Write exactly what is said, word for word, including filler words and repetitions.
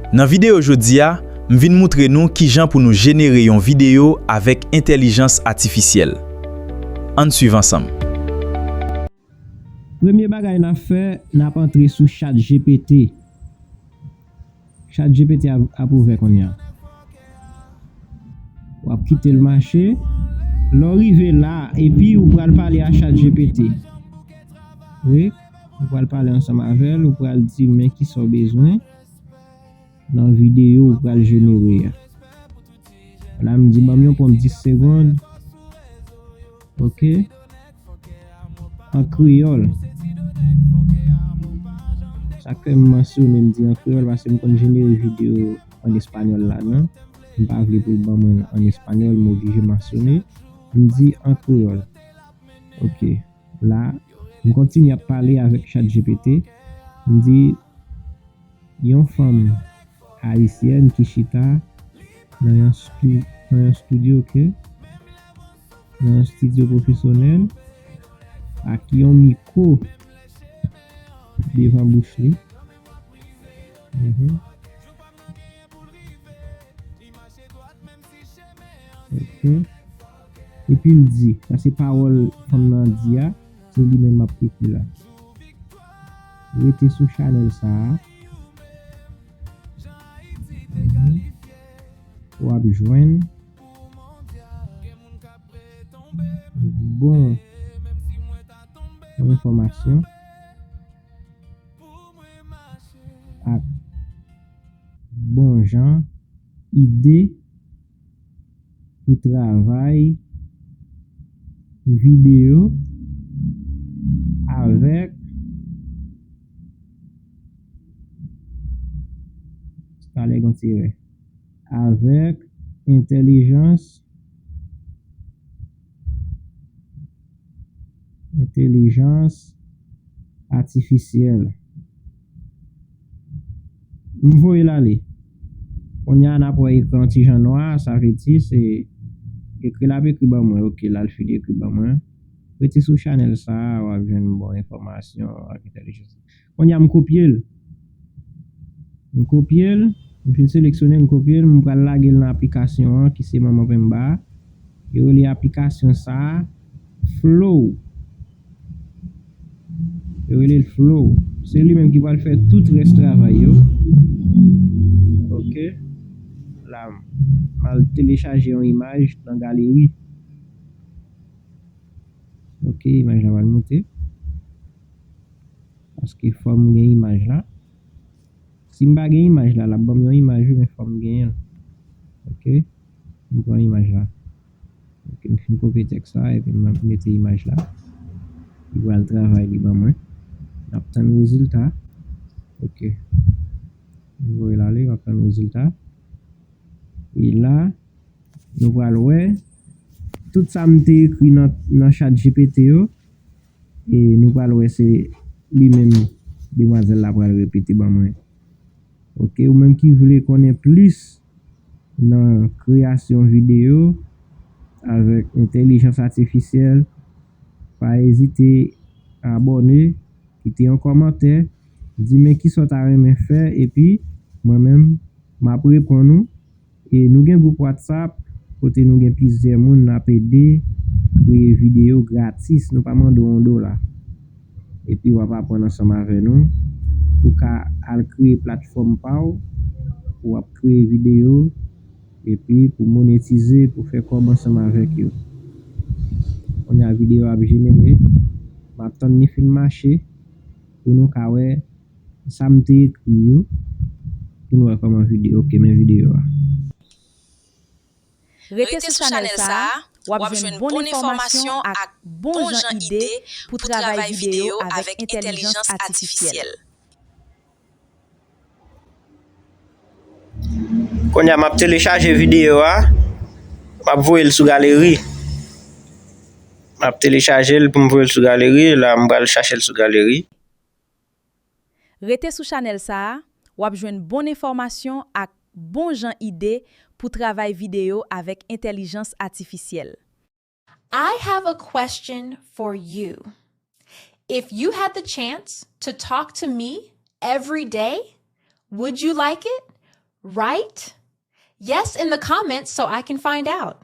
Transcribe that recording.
Nan videyo jodi a, m vin moutre nou kijan pou nou jenere yon videyo avèk entèlijans atifisyèl. Ann swiv ansanm. Premye bagay n ap fè, n ap antre sou ChatGPT. ChatGPT ap, ap ouvè kounye a. W ap kite l mache. Lè w rive la, epi ou pral pale a ChatGPT. Wi, ou pral pale ansanm avè l, ou pral di men kisa w bezwen nan videyo ou pral jenere a. La, m di, ban m yon pwonp dis segonn. Ok. An kreyòl. Sa k fè m mansyone, m di an kreyòl, paske m konn jenere videyo an espanyòl ladan. M pa vle pou l ban mwen an espanyòl, m oblije mansyone. M di an kreyòl. Ok. La, m kontinye ap pale avèk ChatGPT. M di, yon fanm ayisyèn ki chita nan yon stu-, nan yon estidyo, ok? Nan yon estidyo pwofesyonèl ak yon mikwo devan bouch li. Mhm. Ok. Epi l di, sa se pawòl fanm nan di a, se li menm m ap ekri la. Rete sou chanèl sa a. Mhm. W ap jwenn bon, bon enfòmasyon ak bon jan ide pou travay videyo avèk, talè gen ti erè, avèk entèlijans entèlijans atifisyèl. M voye l ale. Kounye a n ap wè ekran ti jan nwa, sa vle di se ekri l ap ekri ban mwen. Ok, l al fini ekri ban mwen. Rete sou chanèl sa a, w ap jwenn bon enfòmasyon ak entèlijans. Kounye a m kopye l. M kopye l, m fin seleksyone l, m kopye l, m pral lage l nan aplikasyon an ki se Manman Penba a. Yo rele aplikasyon sa a Flow. Yo rele l Flow. Se li menm ki pral fè tout rès travay yo. Ok. La, m al telechaje yon imaj nan galeri. Ok, imaj la pral moute. Paske fò m gen imaj la. Si m pa gen imaj la, l ap ban m yon imaj wi, men fò m genyen l. Ok. M pran imaj la. Ok, m fin kopye tèks la epi m mete imaj la. Li pral travay li ban mwen. N ap tann rezilta. Ok. M voye l ale, m ap tann rezilta. E la, nou pral wè tout sa m te ekri nan, nan ChatGPT yo. E nou pral wè se li menm demwazèl la pral repete ban mwen. Ok, ou menm ki vle konnen plis nan kreyasyon videyo avèk entèlijans atifisyèl, pa ezite abòne, kite yon kòmantè, di men kisa w ta renmen fè, epi mwen menm, m ap reponn ou. E nou gen gwoup WhatsApp kote nou gen plizyè moun n ap ede kreye videyo gratis, nou pa mande w yon dola. Epi w ap aprann ansanm avè nou. Ou ka al kreye platfòm pa w, pou w ap kreye videyo, epi pou monetize, pou fè kòb ansanm avèk yo. Kounye a videyo ap jenere, m ap tann li fin mache pou nou ka wè sa m te ekri yo, pou nou wè kòman videyo, ok, men videyo a. Rete sou chanèl sa a, w ap jwenn bon enfòmasyon ak bon jan ide pou travay videyo avèk entèlijans atifisyèl. Kounye a, m ap telechaje videyo a, m ap voye l sou galeri. M ap telechaje l pou m voye l sou galeri, la m pral chache l sou galeri. Rete sou chanèl sa a, w ap jwenn bon enfòmasyon ak bon jan ide pou travay videyo avèk entèlijans atifisyèl. I have a question for you. If you had the chance to talk to me every day, would you like it? Right? Yes in the comments so I can find out.